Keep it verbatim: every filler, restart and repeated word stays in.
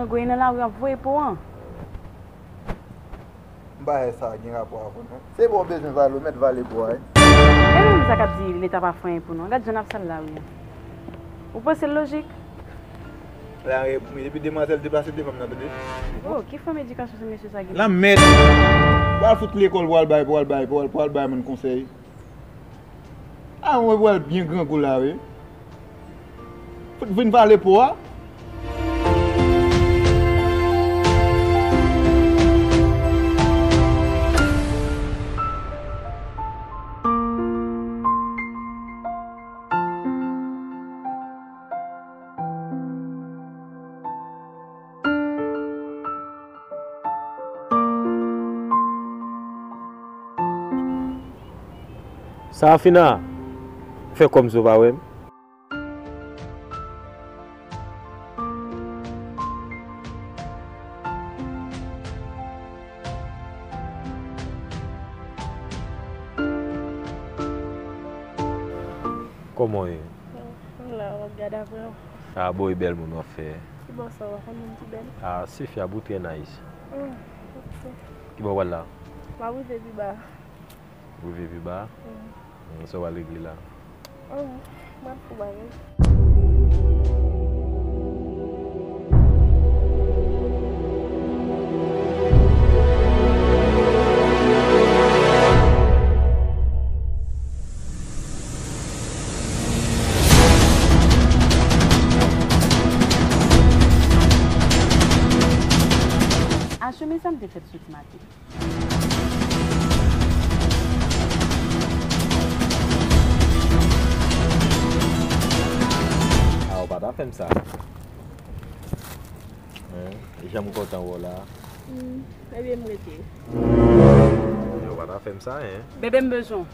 Gwo nan lari ap voye po an. M pa wè sa gen rapò avè w non. Se bon bezwen vale, w mèt vale po a wi. E nou menm sa k ap di Leta pa fè anyen pou nou. Gad jan n ap sal lari a. Ou panse l lojik? La, e, depi demwazèl deplase devan m nan, tande. Oh, ki fòm edikasyon se mesye sa gen? Lanmèd! Pral fout lekòl, pral bay, pral bay, pral, pral bay moun konsèy. A, mwen pral byen grangou la, wi. Fout vin vale po a. Sarafina, fè kòmsi w pa wè m. Kòman w ye? M la, w ap gade apre w. A, bon, e bèl moun w ap fè. Ki bò sa w a konn moun ki bèl? A, se fyab ou trè nice. Hmm, ok. Ki bò w pral la? M ap rive pi ba. Rive pi ba? Hmm. Hmm, sa w al regle la? Hmm, m ap fou bagay. A, chemiz sa m te fèt soti maten. A, ou pa ta fè m sa. Hein? E jan m kontan wè w la. Hmm, ebyen m rete. Ou pa ta fè m sa, hein? Bebe, m bezwen w.